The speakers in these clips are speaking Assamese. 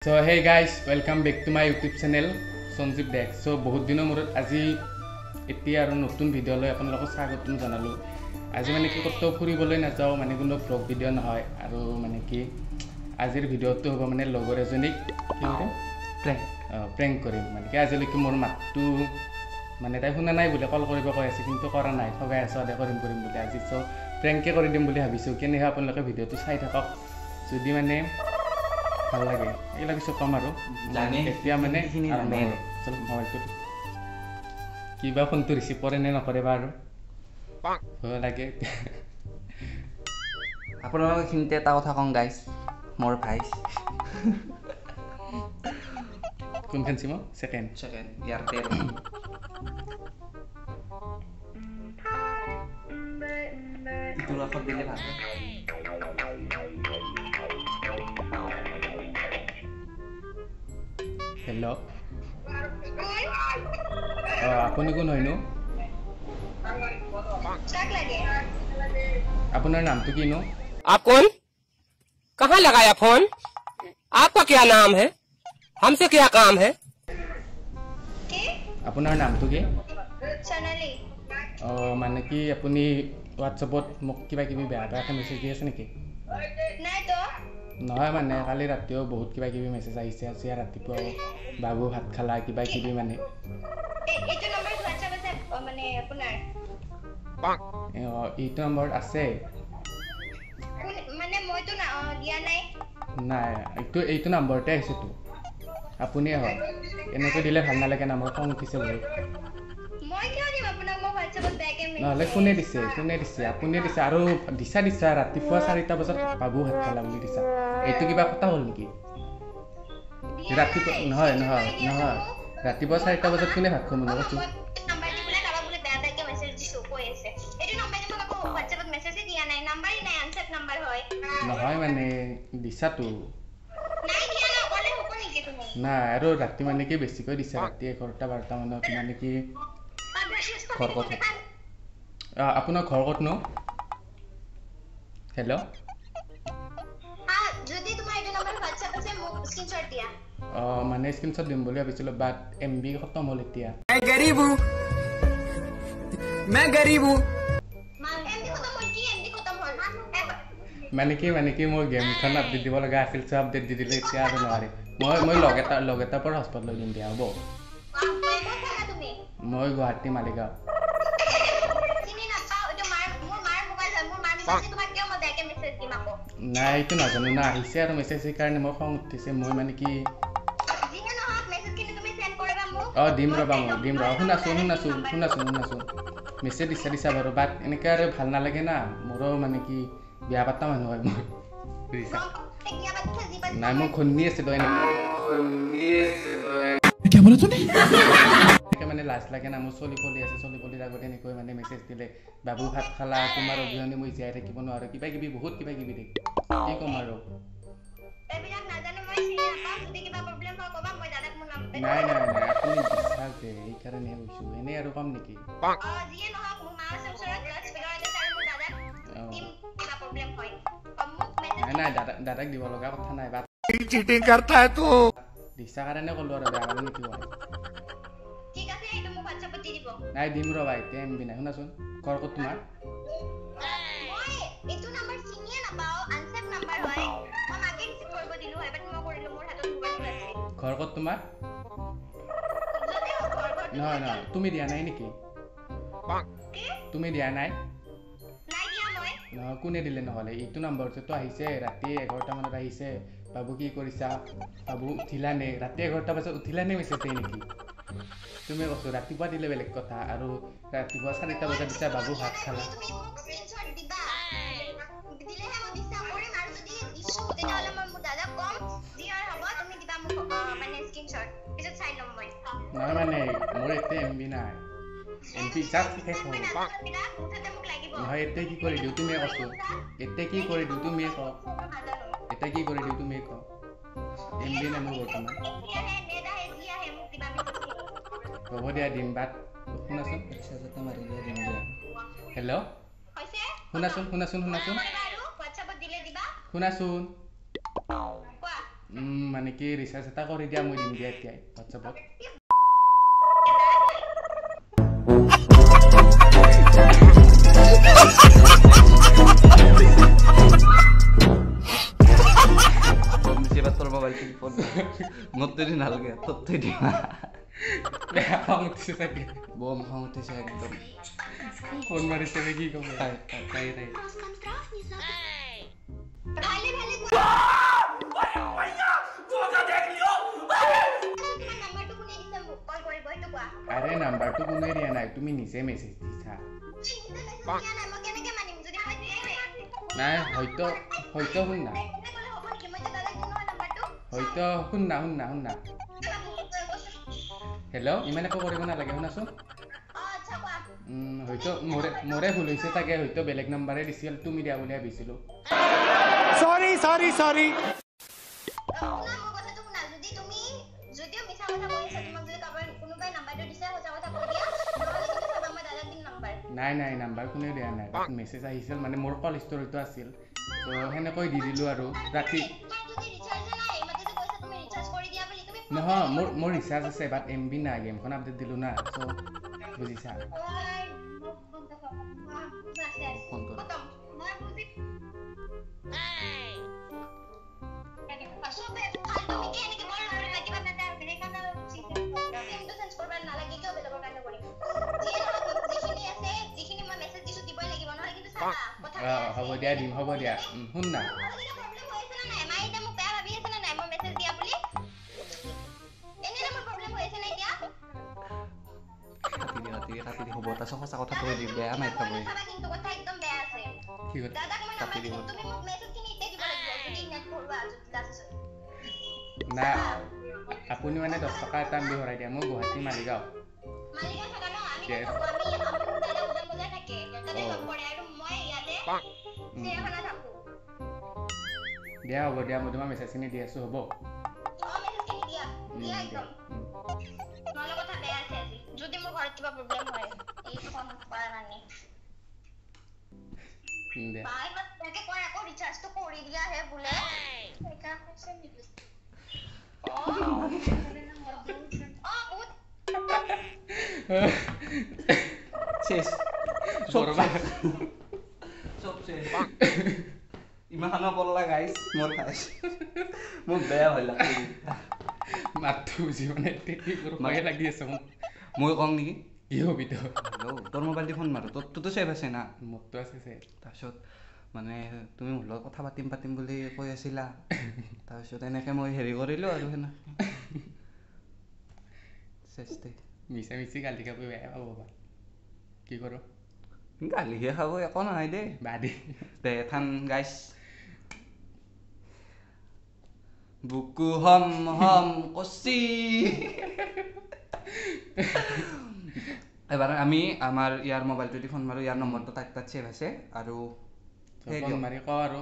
So hey guys, welcome back to my YouTube channel Sanjeev Dek. So বহুত দিনৰ মূৰত আজি এতিয়া আৰু নতুন ভিডিঅ' লৈ আপোনালোকক স্বাগতম জনালোঁ। আজি মানে কি ক'তো ফুৰিবলৈ নাযাওঁ, মানে কোনো ভ্লগ ভিডিঅ' নহয় আৰু মানে কি আজিৰ ভিডিঅ'টো হ'ব মানে লগৰ এজনীক কি কৰিম, প্ৰেংক কৰিম। মানে কি আজিলৈকে মোৰ মাতটো মানে তাই শুনা নাই বুলি কল কৰিব কৈ আছে, কিন্তু কৰা নাই, ঠগাই আছে সদায় কৰিম কৰিম বুলি। আজি চ' প্ৰেংকে কৰি দিম বুলি ভাবিছোঁ। কেনেকৈ আপোনালোকে ভিডিঅ'টো চাই থাকক, যদি মানে ভাল লাগে এইবিলাক পিছত ক'ম আৰু। এতিয়া মানে মোবাইলটো কিবা ফোনটো ৰিচিভ কৰে নে নকৰে বা আৰু ভয় লাগে। আপোনালোক এইখিনিতে এটা কথা কওঁ গাইছ, মোৰ ভাইচ কোনখন চিম? Second second Airtel. দিলে ভাল। হেল্ল', আপুনি কোন হয়নো? আপোনাৰ নামটো কিনো? आप कौन, कहाँ लगाया फोन, आपका क्या नाम है, हमसे क्या काम है? আপোনাৰ নামটো কি? অঁ, মানে কি আপুনি হোৱাটছএপত মোক কিবা কিবি বেয়া বেয়াকৈ মেছেজ দি আছে নেকি? নহয় মানে কালি ৰাতিও বহুত কিবা কিবি মেছেজ আহিছে, আজি ৰাতিপুৱাও বাবু ভাত খালা কিবা কিবি। মানে এইটো নম্বৰত আছে নাই? এইটো নম্বৰতে আহিছেতো, আপুনিয়ে হয়। এনেকৈ দিলে ভাল নালাগে না, মোৰ খং উঠিছে বহুত। নহ'লে কোনে দিছে? কোনে দিছে? আপুনিয়ে দিছে। আৰু দিছা দিছা ৰাতিপুৱা 4টা বজাত বাবু ভাত খালা বুলি দিছা, এইটো কিবা কথা হ'ল নেকি? ৰাতিপুৱা নহয় নহয় নহয়, ৰাতিপুৱা 4টা বজাত কোনে ভাত খোৱা? কৈছোঁ নহয় মানে দিছাতো নাই। আৰু ৰাতি মানে কি বেছিকৈ দিছা, ৰাতি 11টা 12টা মানত। মানে কি ঘৰ ক'ত? আপোনাৰ ঘৰ ক'তনো? হেল্ল', অঁ মানে স্ক্ৰীনশ্বট দিম বুলি ভাবিছিলোঁ, বাট এম বি খতম হ'ল এতিয়া। মানে কি মই গেমখন আপডেট দিব লগা আছিল, চব আপডেট দি দিলে, এতিয়া আৰু নোৱাৰিম। মই লগ এটাৰ পৰা হস্পিটেল লৈ দিম দিয়া, হ'ব? মই গুৱাহাটী মালিগাঁও। নাই এইটো নাজানো না, আহিছে আৰু মেছেজ, সেইকাৰণে মই খং উঠিছে। মই মানে কি অঁ দিম ৰ'বা, মই দিম ৰ'বা। শুনাচোন শুনাচোন শুনাচোন শুনাচোন, মেছেজ দিছা দিছা বাৰু, বাট এনেকৈ আৰু ভাল নালাগে না। মোৰো মানে কি বিয়া পাতা মানুহ হয় মই, বুজিছা নাই? মই ঘূৰ্ণি আছিলোঁ এনেকৈ মানে লাজ লাগে না। মোৰ চলি পলি আছে, চলি পলিৰ আগত এনেকৈ মানে মেছেজ দিলে বাবু ভাত খালা, তোমাৰ অবিহনে মই জীয়াই থাকিব নোৱাৰোঁ, কিবা কিবি বহুত কিবা কিবি দেই, কি ক'ম আৰু। নাই নাই নাই, আপুনি দিছা যে সেইকাৰণেহে কৈছোঁ, এনেই আৰু কম নেকি? নাই নাই, দাদাক দিব লগা কথা নাই, দিছা কাৰণে ক'লো আৰু, বেয়া পালে নেকি? নাই দিম ৰ'বা, এতিয়া এম বি নাই। শুনাচোন, ঘৰ ক'ত তোমাৰ? ঘৰ ক'ত তোমাৰ? নহয় নহয়, তুমি দিয়া নাই নেকি? তুমি দিয়া নাই? নহয়, কোনে দিলে নহ'লে? এইটো নম্বৰটোতো আহিছে ৰাতি 11টা মানত আহিছে, বাবু কি কৰিছা, বাবু উঠিলা নে? ৰাতি 11টা বজাত উঠিলা নে মেছেজ দিয়ে নেকি? তুমি কৈছোঁ ৰাতিপুৱা দিলে বেলেগ কথা, আৰু ৰাতিপুৱা 4টা বজাত দিছা বাবু ভাত খালা। নহয় মানে মোৰ এতিয়া এম বি নাই, এম বি জাষ্ট শেষ হ'ল। নহয় এতিয়া কি কৰি দিওঁ তুমিয়ে কৈছোঁ, এতিয়া কি কৰি দিওঁ তুমিয়ে কওঁ, এতিয়া কি কৰি দিওঁ তুমিয়ে কওঁ। এম বি নাই মোৰ বৰ্তমান। হ'ব দিয়া দিম, বাট শুনাচোন। হেল্ল' শুনাচোন শুনাচোন শুনাচোন শুনাচোন, মানে কি ৰিচাৰ্জ এটা কৰি দিয়া, মই দিম দিয়া এতিয়াই হোৱাটছএপত। তোৰ মোবাইলটো ফোন মোৰ তৈ নালাগে, তোৰ তৈ দিম। বেয়া খং উঠিছে চাগে, বম খং উঠিছে একদম। ফোন মাৰিছে কি ক'ব? তাই তাই তাই আৰে নাম্বাৰটো কোনে দিয়া নাই, তুমি নিজে মেছেজ দিছা। নাই হয়তো হয়তো শুন না, হয়তো শুন না শুন না শুন না, হেল্ল' ইমান একো কৰিব নালাগে, শুনাচোন। হয়তো মোৰে ভুল হৈছে চাগে, হয়তো বেলেগ নাম্বাৰে দিছিল, তুমি দিয়া বুলি ভাবিছিলোঁ। Sorry sorry sorry. নাই নাই নাম্বাৰ কোনেও দিয়া নাই, মেছেজ আহিছিল মানে মোৰ কল ষ্টৰিটো আছিল, ত' সেনেকৈ দি দিলোঁ আৰু ৰাতি। নহয় মোৰ ৰিচাৰ্জ আছে, বাট এম বি নাই, গেমখন আপডেট দিলোঁ না, চ' বুজিছা। হ'ব দিয়া দিম, হ'ব দিয়া, শুন না। সঁচা কথা কৈ দি বেয়া মাৰি খাব। নাই আপুনি মানে 10 টকা এটা এম বি ভৰাই দিয়া, মই গুৱাহাটী মালিগাঁও। দিয়া হ'ব দিয়া, মই তোমাৰ মেছেজখিনি দি আছোঁ, হ'ব। ইমানো পল্লা গাইছ মোৰ খাইছ, মোক বেয়া ভয় লাগছে। মাতটো বুজি মানে ভয়ে লাগি আছে মোক। মই কওঁ নেকি? কি হবি তই? হেল্ল' তোৰ মোবাইল দি ফোন মাৰো, তোৰটোতো ছেভ আছে না? মোৰতো আছে ছেভ। তাৰপিছত মানে তুমি মোৰ লগত কথা পাতিম পাতিম বুলি কৈ আছিলা, তাৰপিছত এনেকৈ মই হেৰি কৰিলোঁ আৰু সেনে চেষ্টি মিছা মিছি গালি খাব বেয়া পাব বা কি কৰোঁ? গালিহে খাব, একো নহয় দেই, বাদে দে থান গাইছ। বুকু হম হম কচি। এবাৰ আমি আমাৰ ইয়াৰ মোবাইলটো দি ফোন মাৰোঁ, ইয়াৰ নম্বৰটো তাত তাত ছেভ আছে আৰু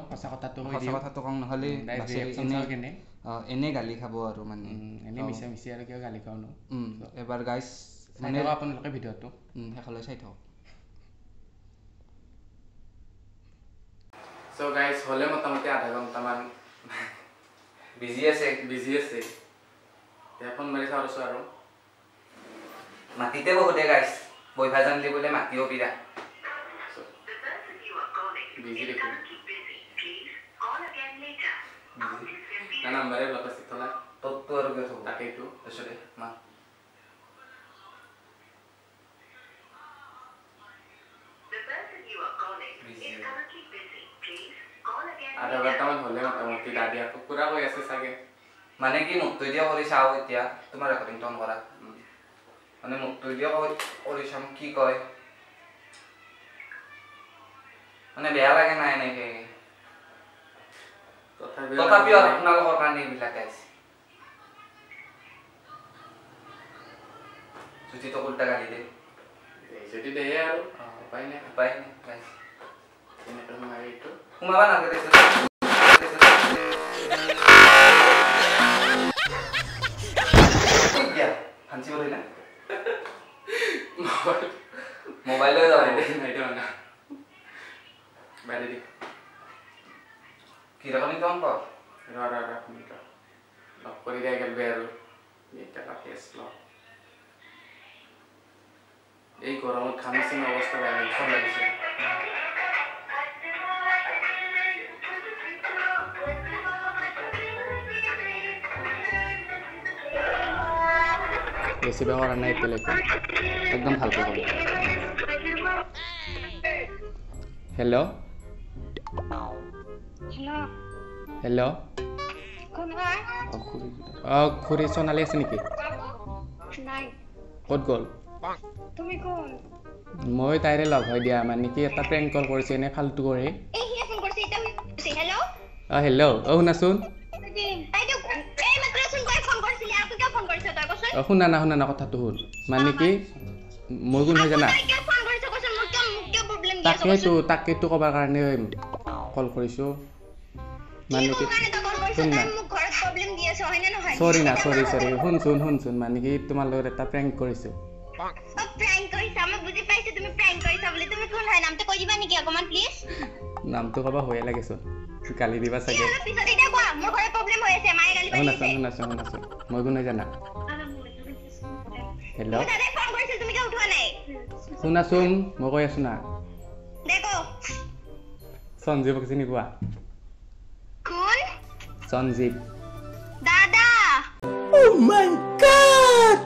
সঁচা কথাটো সঁচা কথাটো কওঁ, নহ'লে এনেই গালি খাব আৰু মানে এনেই মিছা মিছি আৰু কিয় গালি খাওঁ নো। এবাৰ গাইছ মানে আপোনালোকে ভিডিঅ'টো শেষলৈ চাই থাকক। চ' গাইছ হ'লে মোটামুটি আধা ঘণ্টামান বিজি আছে, বিজি আছে, এতিয়া ফোন মাৰি চাওঁ আছোঁ আৰু। মাটিতে বহুতে গাইছ বৈভা জানলি বোলে মাতিও বিৰা বিজি দেখোন। না নাম্বাৰে ব্লক আছে তোলা, তোৰটো আৰু কিয় থ'ব? তাকেইতো তাৰপিছতে মা আধা ঘণ্টামান হ'লে মোটামুটি দাদি আকৌ পুৰা কৈ আছে চাগে। মানে কি মোকটো দিয়া কৰি চাওঁ এতিয়া, তোমাৰ ৰেকৰ্ডিংটো অন কৰা, মানে মোকটো দিয়া কৰি চাম কি কয়, মানে বেয়া লাগে নাই এনেকে। তথাপিও আপোনালোকৰ কাৰণে এইবিলাক গাইছে, যদি তোক উল্টা গালি দে যদি দে আৰু উপায় নাই, উপায় নাই গাইছে। কেনেকৈ সোমাই এইটো সোমাবা নালাগে। ফাঞ্চিব ধৰিলা মোবাইলে যাব বাইৰে দি কি ৰেকৰ্ডিংটো অন কৰ। ৰ ৰ ৰ মিনিট। লগ কৰি দিয়া গেলবে আৰু এটা ফেচ লগ। এই গৰমত ঘামিছে অৱস্থা বেয়া লাগিছে লাগিছে। ৰিচিভ কৰা নাই এতিয়ালৈকে, একদম ভালকৈ ক'ব। হেল্ল' হেল্ল', অঁ খুৰী সোণালী আছে নেকি? ক'ত গ'ল? মই তাইৰে লগ হৈ দিয়া, মানে কি এটা প্ৰেংক কল কৰিছে এনেই ফাল্টু কৰি। অঁ হেল্ল', অঁ শুনাচোন। অঁ শুনা না, শুনা না, কথাটো শুন। মানে কি মই কোন হয় জানা? তাকেতো তাকেতো ক'বাৰ কাৰণে কল কৰিছোঁ। মানে কি শুন না, চৰি না, চৰি চৰি, শুনচোন শুনচোন, মানে কি তোমাৰ লগত এটা প্ৰেংক কৰিছোঁ। নামটো ক'বা ভয়ে লাগেচোন, গালি দিবা চাগে। শুনাচোন শুনাচোন শুনাচোন, মই কোন হয় জানা? হেল্ল' শুনাচোন, মই কৈ আছো না। সঞ্জীৱক চিনি পোৱা? সঞ্জীৱ দাদা। Oh my God!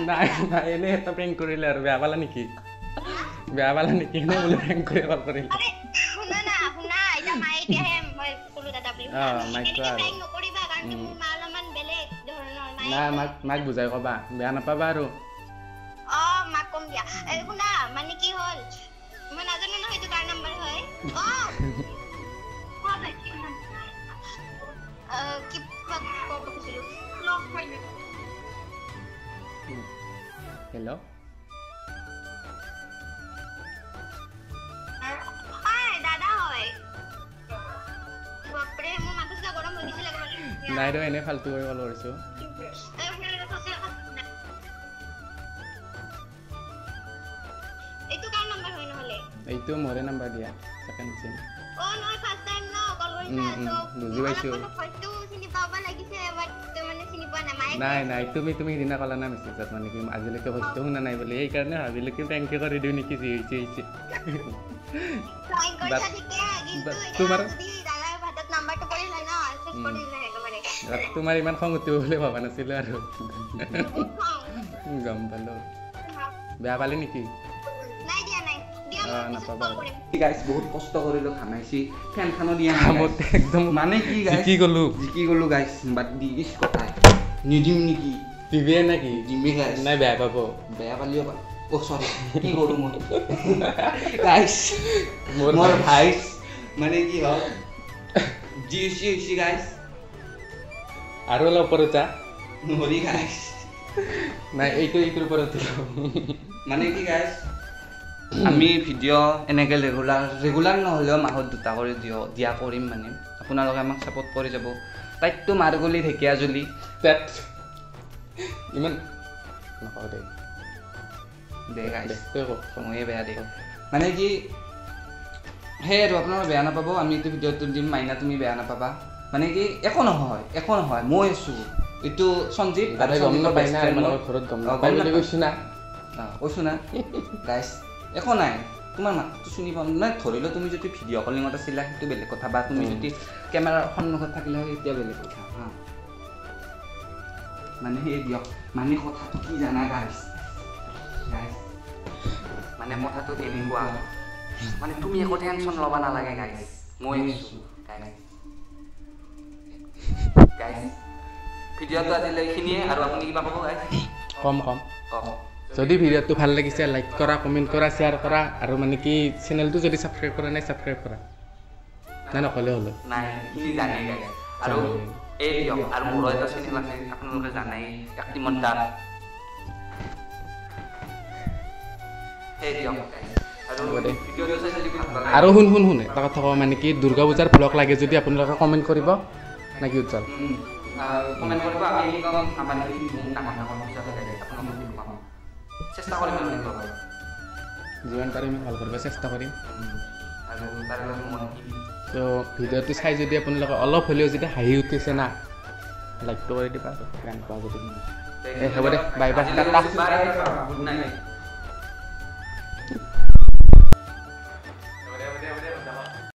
নাই নাই, এনেই এটা প্ৰেংক কৰিলে আৰু। বেয়া পালা নেকি? বেয়া পালা নেকি? এনেই বোলে প্ৰেংক কৰি কল কৰিলে। নাই, মাক মাক বুজাই কবা, বেয়া নাপাবা আৰু। হেল্ল' নাই ৰ, এনেই ফাল্টু কৰি কল কৰিছোঁ। এইটো মোৰে নাম্বাৰ দিয়া, ছেকেণ্ড চিম। বুজি পাইছোঁ। নাই নাই, তুমি তুমি সিদিনা ক'লা না মেছেজত, মানে কি আজিলৈকে ভইচটো শুনা নাই বুলি, সেইকাৰণে ভাবিলোঁ কি প্ৰেংকে কৰি দিওঁ নেকি, যি হৈছে হৈছে। তোমাৰ তোমাৰ ইমান খং উঠিব বুলি ভবা নাছিলোঁ আৰু, গম পালোঁ। বেয়া পালি নেকি? গাইছ বহুত কষ্ট কৰিলো, ঘামাইছি, ফেনখনো দিয়া একদম। মানে কি জিকি গ'লো, জিকি গ'লো গাইছ, বাদ দি ইচ কথাই নিদিম নেকি? দিবিয়ে নেকি? দিমেই গাইছ। নাই, বেয়া পাব। বেয়া পালিও অ' চৰি, কি কৰোঁ মই গাইছ, মোৰ ভাইচ মানে কি হ'ল, যি হৈছে হৈছে গাইছ। আৰু অলপ ওপৰত যা। নৰি গাইছ। নাই, এইটো এইটোৰ ওপৰত। মানে কি গাইছ, আমি ভিডিঅ' এনেকৈ ৰেগুলাৰ ৰেগুলাৰ নহ'লেও মাহত দুটা কৰি দিয়া কৰিম, মানে আপোনালোকে আমাক ছাপোৰ্ট কৰি যাব। তাইততো মাৰগুলি ঢেকীয়াজুলি তাত ইমান নকওঁ দে দে গাইছ, ময়ে বেয়া দে। মানে কি সেই আৰু আপোনালোকে বেয়া নাপাব, আমি এইটো ভিডিঅ'টো দিম। মাইনা তুমি বেয়া নাপাবা, মানে কি একো নহয়, একো নহয়, মই আছোঁ। এইটো সঞ্জীৱ কৈছোঁ না গাইছ, একো নাই। তোমাৰ মাতটো চিনি পাওঁ নাই, ধৰি লওঁ তুমি যদি ভিডিঅ' কলিঙত আছিলা সেইটো বেলেগ কথা, বা তুমি যদি কেমেৰাৰ সন্মুখত থাকিলে হয় তেতিয়া বেলেগ কথা। হা মানে সেই দিয়ক, মানে কথাটো কি জানা গাইছ, গাইছ মানে কথাটো এনেকুৱা, মানে তুমি একো টেনশ্যন ল'ব নালাগে গাইছ, মই আছোঁ গাইছ। গাইছ ভিডিঅ'টো আজিলৈ এইখিনিয়ে, আৰু আপুনি কিবা ক'ব গাইছ? কম কম যদি ভিডিঅ'টো ভাল লাগিছে লাইক কৰা, কমেণ্ট কৰা, শ্বেয়াৰ কৰা, আৰু মানে কি চেনেলটো যদি ছাবস্ক্ৰাইব কৰা নাই ছাবস্ক্ৰাইব কৰা। নাই নক'লে হ'লো নাই, এইখিনি জানে গাইছ। আৰু এই দিয়ক, আৰু মোৰো এটা চেনেল আছে, আপোনালোকে জানেই, একটিমত দাঁত। সেই দিয়ক আৰু শুন শুন শুন এটা কথা কওঁ, মানে কি দুৰ্গা পূজাৰ ভ্লগ লাগে যদি আপোনালোকে কমেণ্ট কৰিব নাকি উজ্জ্বল? কমেণ্ট কৰিব, আমি আমাৰ ডাঙৰ ডাঙৰ পূজা লাগে আপোনালোকক দেখুৱাম, চেষ্টা কৰিম। যিমান পাৰিম ভাল কৰিব চেষ্টা কৰিম। ত' ভিডিঅ'টো চাই যদি আপোনালোকে অলপ হ'লেও যদি হাঁহি উঠিছে না, লাইকটো কৰি দিবা আৰু গান পোৱা যদি। হ'ব দে, bye bye, Tata. Good night.